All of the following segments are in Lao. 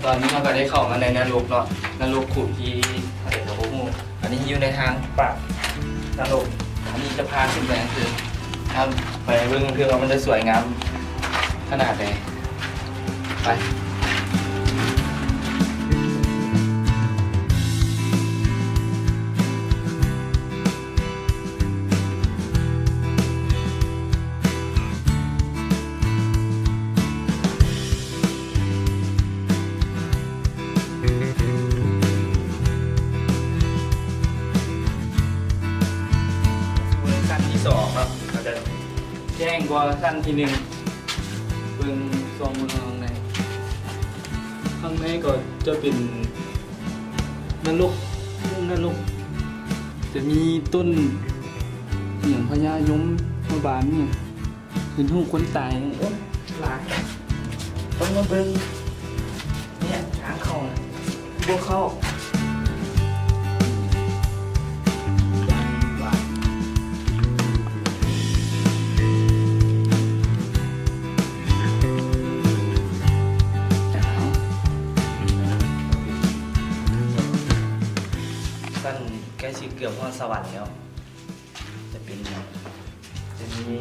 ຕອນນີ້ເຮົາກໍໄດ້ເຂົ້າມາໃນນະລົກເນາະ, ນະລົກຂຸມທີເທົ່າໃດກໍບໍ່ຮູ້. ອັນນີ້ຢູ່ໃນທາງປາກນະລົກ. ອັນນີ້ຈະພາຂຶ້ນໄປກາງຄືນ. ເຮົາໄປເບິ່ງເທື່ອວ່າມັນຈະສວຍງາມຂະໜາດໃດ. ໄປ. ຢູ່ໃນຊັ້ນທີສອງເນາະ, ອາດຈະແຈ້ງກວ່າຊັ້ນທີໜຶ່ງ. ເບິ່ງ ສ່ອງເບິ່ງຂ້າງໃນ, ຂ້າງໃນກໍຈະເປັນ ນະລົກ, ນະລົກ ຈະມີຕົ້ນຫຍັງ ພະຍາຍົມມາບານຫຍັງ, ເຫັນຮູບຄົນຕາຍ. ໂອ້ ຫຼາຍ. ຕ້ອງມາເບິ່ງ ເນຍ ທາງເຂົ້າ ບໍ່ເຂົ້າ. ຊັ້ນໃກ້ຊິເກືອບຮອດສະຫວັນແລ້ວ. ຈະເປັນ ຈະມີ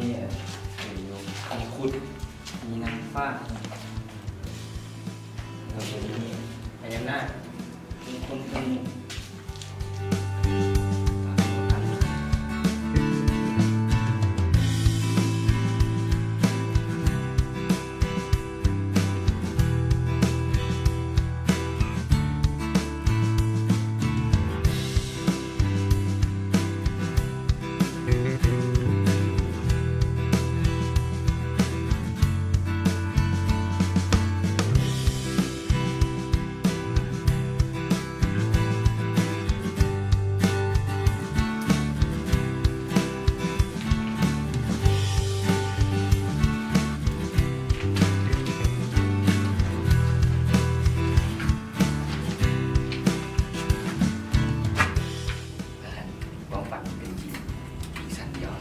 ເອີ ມີຄຸດ ມີນາງຟ້າ ແລ້ວກໍມີພະຍານາກ ມີຄົນເປັນ ຄວາມຝັນເປັນຈິງ ອີກຊັ້ນດຽວ.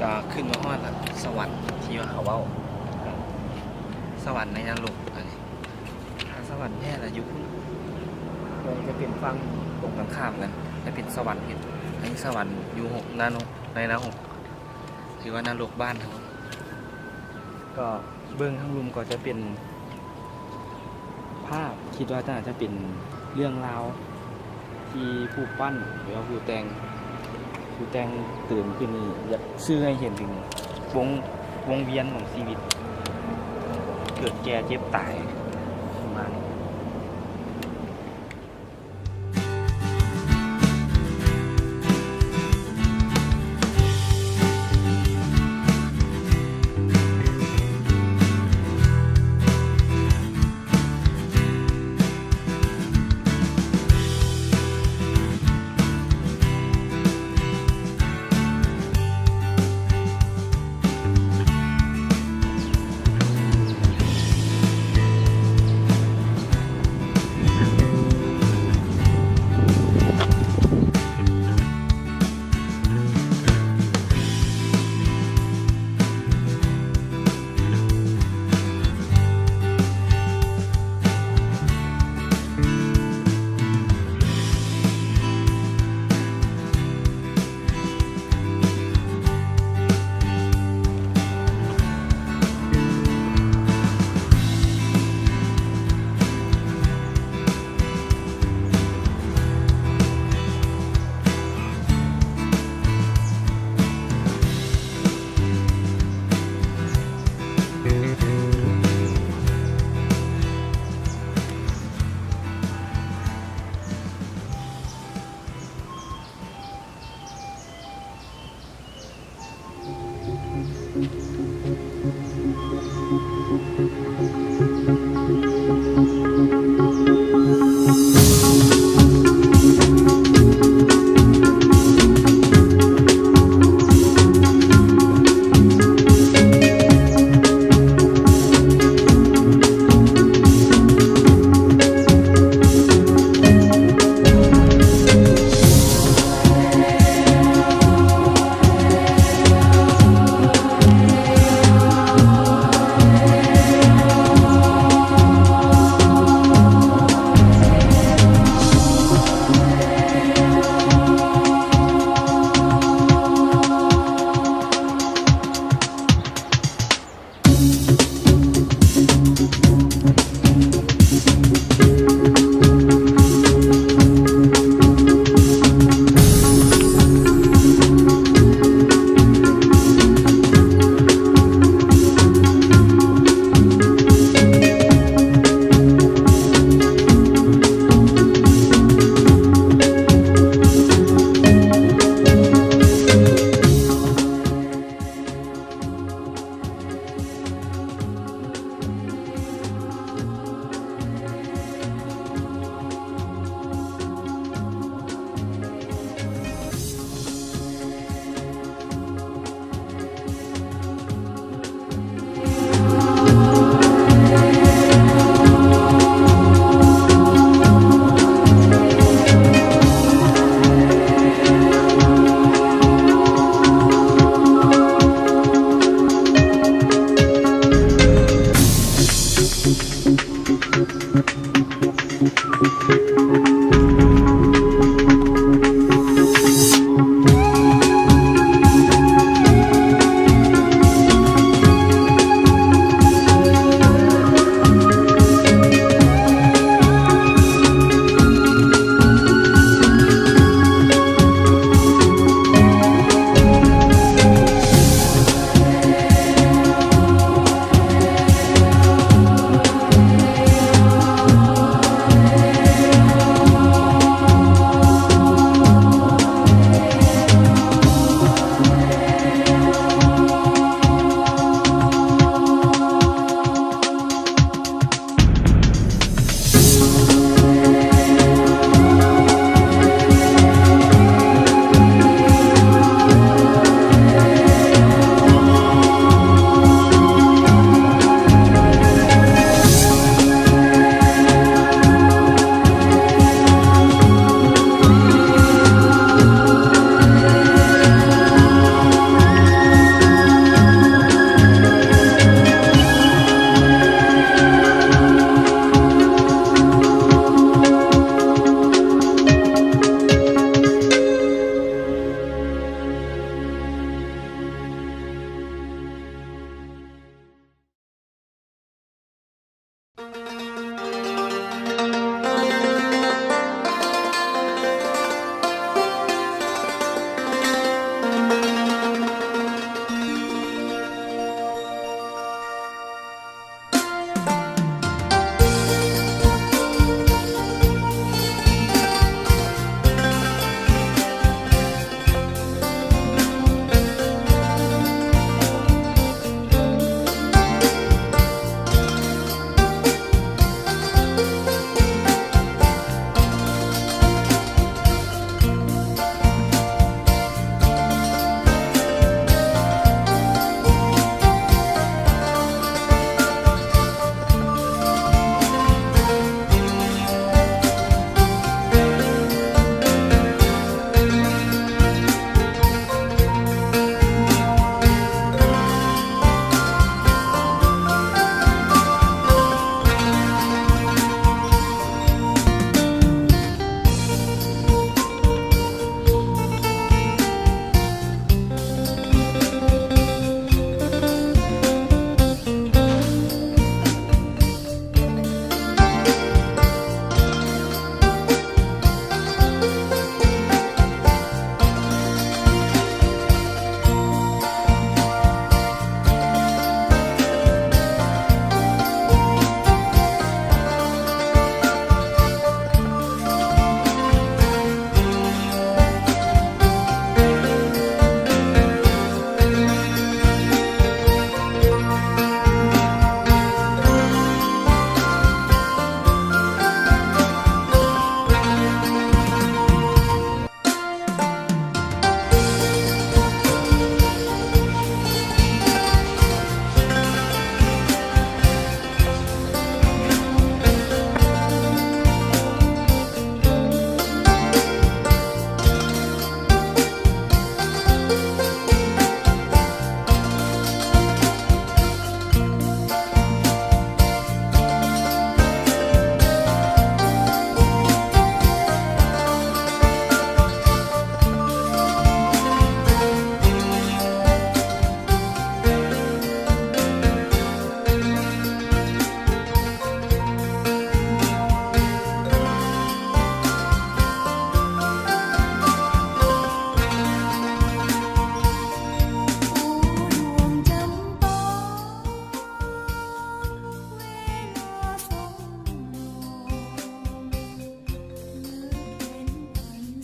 ກໍຂຶ້ນມາຮອດລະ ສະຫວັນທີ່ວ່າເຂົາເວົ້າ ສະຫວັນໃນນະລົກ. ອັນນີ້ ຖ້າສະຫວັນແທ້ລະຢູ່ພຸ້ນ ມັນຈະເປັນຝັ່ງຕົງກັນຂ້າມກັນ ຈະເປັນສະຫວັນເຫັນ. ອັນນີ້ສະຫວັນຢູ່ໃນນະ ໃນນະຮົກ ຫຼືວ່ານະລົກບ້ານເຮົາ. ກໍເບິ່ງທາງລຸ່ມກໍຈະເປັນ ພາບ ຄິດວ່າໜ້າຈະເປັນເລື່ອງລາວທີ່ຜູ້ປັ້ນ ຫຼືວ່າຜູ້ແຕ່ງ ຜູ້ແຕ່ງຕື່ມຂຶ້ນນີ້ ຢາກສື່ໃຫ້ເຫັນເຖິງວົງ ວົງວຽນຂອງຊີວິດ ເກີດແກ່ເຈັບຕາຍ ປະມານນີ້. ເ